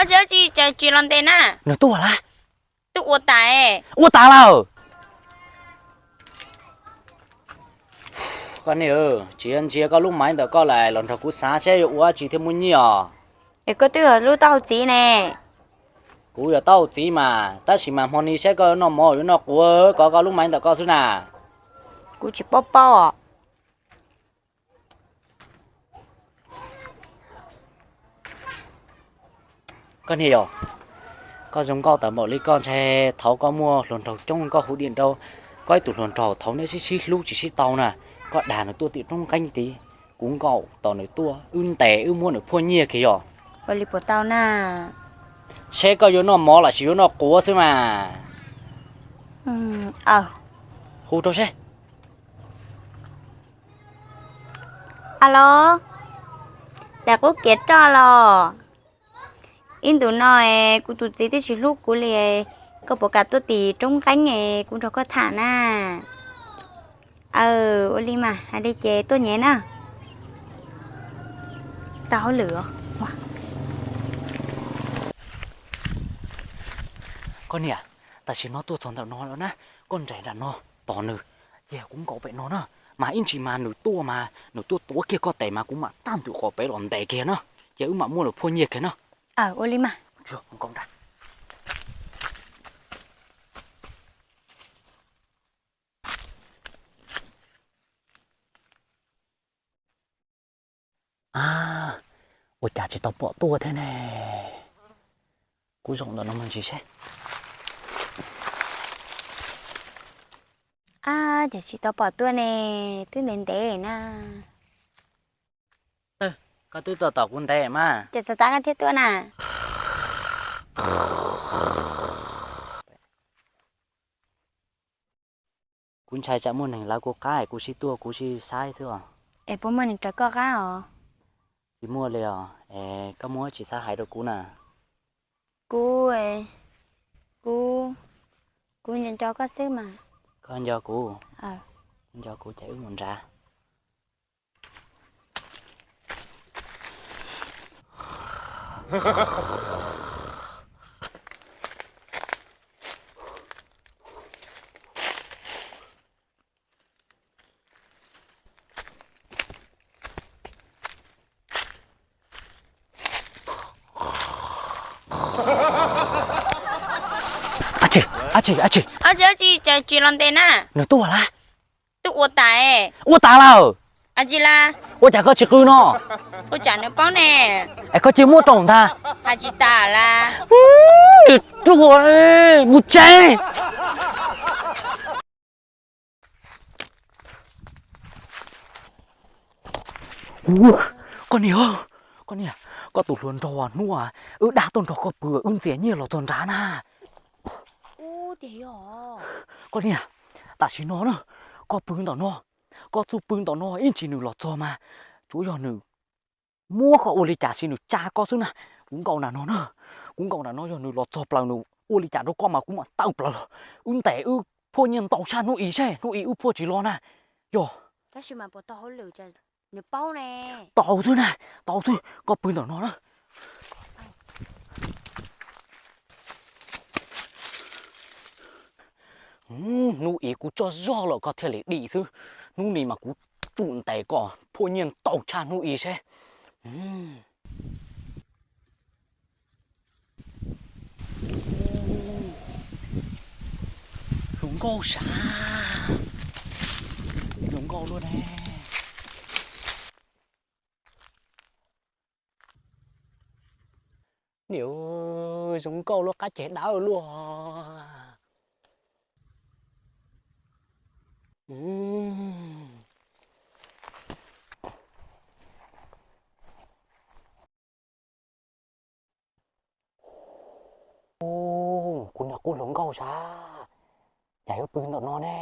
Tsis, tsis, tsis los ntes na. Nws tuaj lawm. Twb ua tas. Ua tas lawm. Koj niam, tsis yog ntsia koj lub maiv ntawm koj lawm los nrog kuv xav seb yuav ua tsi thiaj muaj nyiaj os. Es koj twb yog lub taub hau txiv ne. Kuv yog taub hau txiv mas, tab sis mas hmo ni saib koj yuav noj mov yuav noj quav, kov koj lub maiv ntawm koj xwb na. Kuv tsis paub paub os. Koj niam yom, koj zoo nkauj tawm npaum li koj ntshe thaum koj muaj hluas nraug coob koj hu diam rau koj ib tug hluas nraug thaum nej sib sib hlub tsis sib tau na, koj dag nws tuaj tim roob nqeeb tid, kuv nkaum tos nws tuaj wb ntes wb muab nws phuaj nyiaj kiag yom. Ua li puas tau na? Seb koj yuav noj mov los sis yuav noj quav xwb mas. Hu rau seb. Alo, daim qub kiav roj los? Ib ntus no es kuv tus txiv twb tsis hlub kuv li, koj puas kam tuaj tim roob nqeeb es kuv nrog koj tham na? Aw, ua li mas hais li ces tuaj nyev na. Tau hauj lwm. Koj niam, tam sim no tuaj txog ntawm no lawm na, koj nres nram no tos nws, ces kuv nkaum pem no na, mas ib ntsis mas nws tuaj mas nws tuaj tuav kiag koj tes mas kuv mam tag ntawm qhov pem los ntes kiag na, ces wb mam muab nws phuaj nyiaj kiag na. Ua li mas. Ua cas tsis tau pom tuaj thiab ne? Kuv zaum ntawm no mus ntsis seb. Ab, cas tsis tau pom tuaj ne, twb ntev ntev na. Koj twb tuaj tom kuv ntev mas. Ces txog tav koj thiaj tuaj na. Kuv ntshai tsam muaj neeg lawv kuv qab es kuv sib tuaj kuv sib saib xwb os. Es puas muaj neeg raws koj qab os? Tsis muaj li os, es koj muaj tsis xav hais rau kuv na. Kuv, kuv, kuv nco nco koj xwb mas. Koj nco kuv? Nco kuv ces wb mus nrad. Ab tsi, ab tsi, ab tsi. Ab tsi, ab tsi, cas tsis los ntes na? Nws tuaj lawm. Twb ua tas. Ua tas lawm. Ab tsi la. Ua cas koj tsis qw no? Ua cas nws paub ne? Es koj cia muab rau ntag. Hais tsis tas la. Ruam, mus tsev. Koj niam, koj niam, koj tus hluas nraug hnub wb dag tuaj nrog koj pw wb ntxias nyiaj los txog nrad na. Koj niam, tam sim no na, koj pw ntawm no, koj txuj pw ntawm no ib ntsis nws los txog mas tsuav yog nws muab koj ua li cas sis nws tsa koj xwb na. Kuv nkaum nram no na, kuv nkaum nram no yog nws los txog plaws nws ua li cas rau koj mas kuv mam tawm plaws los. Wb ntes wb phuaj nyiaj ntau tshaj hnub i seb hnub i wb phuaj tsis los na. Yog. Tau xwb na, tau xwb, koj pw ntawm no na. Hnub i kuv tsaug zog lawm koj thiaj li dim xwb. Hnub ni mas kuv tsum ntes koj phuaj nyiaj ntau tshaj hnub i seb. Hluas nkauj sav, hluas nkauj luaj ne. Niam, zoo nkauj luaj qab ceg dawb luaj. Kuv niag qub hluas nkauj sav, cas yuav pw ntawm no ne?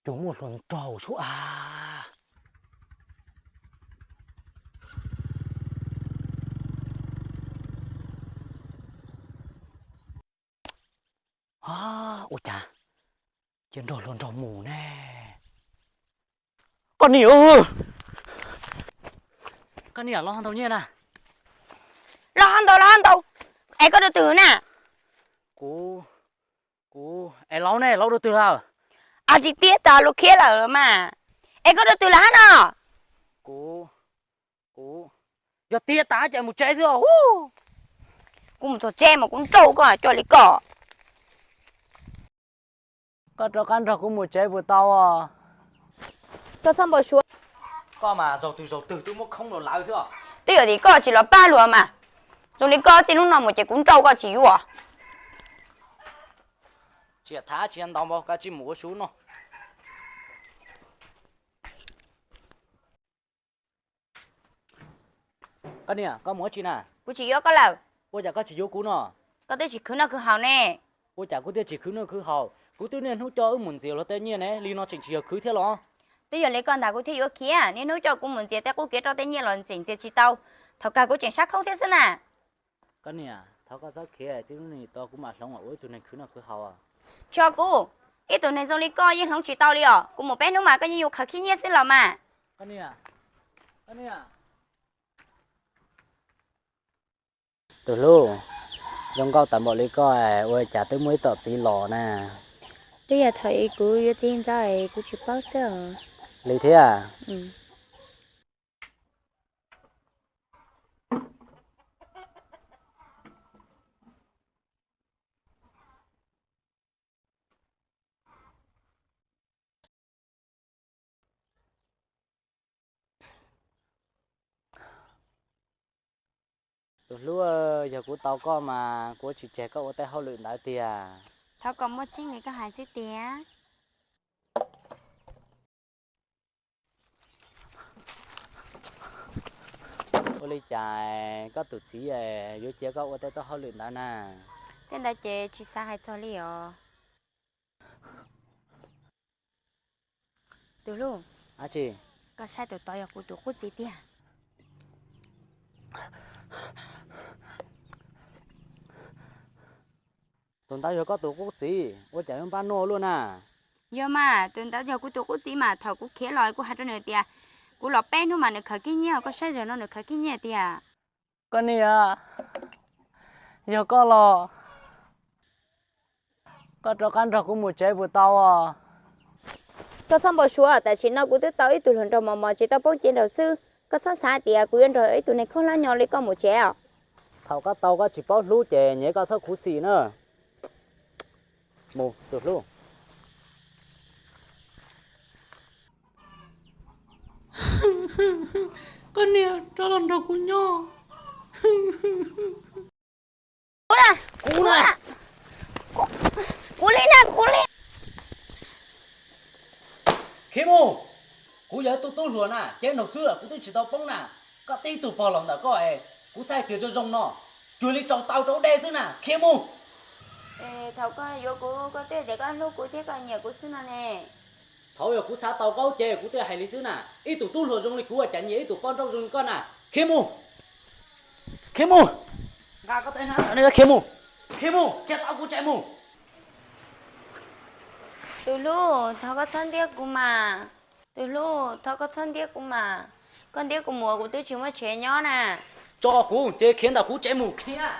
Cua muaj hluas nraug sub as. Ua cas cia nrog luag nrog mus ne? Koj niam, koj niam, los ntau nyiaj na. Los ntau, los ntau. Es koj dua twg na? Kuv, kuv, es laus ne, laus dua twg lawm? Tsis tiag, tas luag khiav lawm mas. Es koj dua twg lawm hab no? Kuv, kuv, yog tiag tas ces mus tsev xwb os. Kuv mus txog tsev mas kuv nrauj koj coj li koj. Koj rov qab nrog kuv mus tsev puas tau os? Koj txhob npau suav. Koj mas zaum twg zaum twg twb muab khoob los lawv xwb os. Twb yog tias koj tsis los pab luag mas. Zoo li koj txij hnub no mus ces kuv nrauj koj tsis yuav. Tsis tham tsis ntau npaum, koj cia li mus ua su no. Koj niam, koj mus ua tsi na? Kuv tsis yuav koj lawm. Ua cas koj tsis yuav kuv no? Koj twb tsis khwv noj khwv haus ne. Ua cas kuv thiaj tsis khwv noj khwv haus? Kuv twb niaj hnub coj wb mus ntxias luag tej nyiaj ne, li no tseem tsis yog khwv thiab los? Twb yog li koj ntag kuv thiaj yuav khiav, niaj hnub coj kuv mus ntxias tej qub kev rau tej nyiaj los tseem ntxias tsis tau. Thaum kawg kuv tseem sab khoob thiab xwb na. Koj niam, thov koj txhob khiav, txij hnub no tos kuv mam hloov ua ib tug neeg khwv noj khwv haus. Tso kuv, ib tug neeg zoo li koj yeej hloov tsis tau li os. Kuv mus peb hnub mas koj yeej yuav khaws khib nyiab xwb los mas. Koj niam, koj niam. Tus hlub, zoo nkauj tas npaum li koj ua cas twb muaj ib tom txiv los na? Twb yog thaum kuv yuav txiv ntxov kuv tsis paub xwb os. Li thiab. Tus hlub, yog kuv tau koj mas kuv tsis tseg koj ua tej hauj lwm ntawd tiag. Thov kom muaj tseeb li koj hais xwb tiag. Ua li cas koj tus txiv yuav cia koj ua tej txoj hauj lwm ntawd na? Tej ntawd ces tsis xav hais txog li os. Tus hlub, koj saib tus tod yog kuv tus qub txiv tiag. Tus ntawd yog koj tus qub txiv, ua cas yuav npab noj luaj na? Yog mas, tus ntawd yog kuv tus qub txiv mas, thaum kuv khiav los kuv hais rau nws tias kuv los peb hnub mas nws khaws khib nyiab, koj saib zaum no nws khaws khib nyiab tiag. Koj niam, yog koj los koj rov qab nrog kuv mus tsev puas tau os? Koj txhob npau suav, tam sim no kuv twb tau ib tug hluas nraug mos mos tsis tau poob cev nraud xwb, koj txhob xav tias kuv yuav nrog ib tug neeg khaub hlab nyo li koj mus tsev os. Thaum koj tau koj tsis paub hlub ces nyem koj txhob khuv xim na. Mus tus hlub. Koj niam, rov los nrog kuv nyob. Kuv na, kuv na, kuv li na, kuv li. Khiav mus, kuv yog ib tug tub hluas na, cev nraug xwb kuv twb tsis tau poob na. Koj tib tug pog los ntawm koj es kuv txhais tias zoo zoo no, cuag li raus taw rau dej xwb na, khiav mus. Thaum koj yuav kuv koj twb tias koj hlub kuv thiab koj nyiam kuv xwb no ne. Thaum yog kuv xav tau koj ces kuv twb hais li xwb na, ib tug tub hluas zoo li kuv ua cas nyiam ib tug poj nrauj zoo li koj na, khiav mus. Khiav mus. Nqa koj tej hnab ntawd khiav mus. Khiav mus, khiav tau kuv tsev mus. Tus hlub, thov koj txhob ntiab kuv mas. Tus hlub, thov koj txhob ntiab kuv mas. Koj ntiab kuv mus kuv twb tsis muaj tsev nyob na. Tso kuv ces khiav ntawm kuv tsev mus, khiav.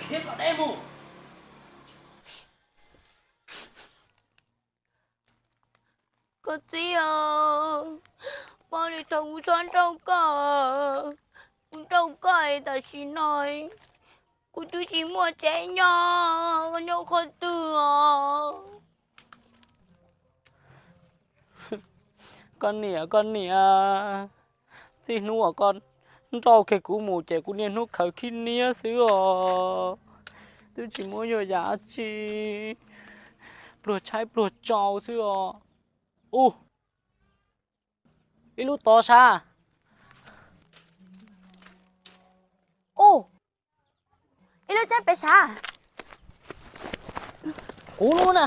Khiav kom deb mus. Koj txiv os, poj li thaum kuv txhob nrauj koj, kuv nrauj koj es tam sim no kuv twb tsis muaj tsev nyob, koj nyob qhov twg os? Koj niam, koj niam, txij hnub uas koj nrauj kiag kuv mus ces kuv niaj hnub khaws khib niab xwb os. Twb tsis muaj yuav yam tsi, pluag tshaib pluag tsau xwb os. Ub, ib lub tod sab. Ub, ib lub tsab pem sab. Kuv lub na.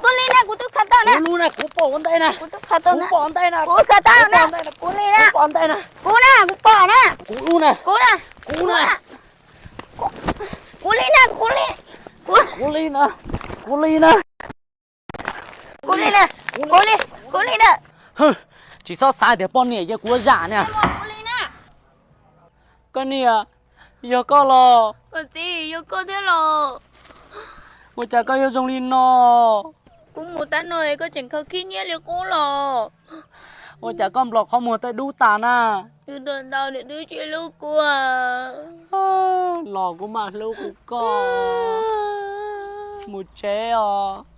Kuv li na, kuv twb khaws tau na. Kuv lub na, kuv pom ua ntej na. Kuv twb khaws tau na. Kuv khaws tau na. Kuv li na. Kuv pom ntej na. Kuv na, kuv pom na. Kuv lub na. Kuv na. Kuv na. Kuv li Kuv li na, kuv li na, kuv li, kuv li na. Tsis txhob xav tias poj niam cia kuv zam na. Koj niam, yog koj los? Koj txiv, yog koj thiab los? Ua cas koj yuav zoo li no? Kuv mus tab no es koj tseem khaws khib nyiab li qub los? Ua cas koj nplaum qhov muag tej dub tas na? Twb tuaj ntau nws twb tsis hlub kuv. Los kuv mam hlub kuv koj. Mus tsev os.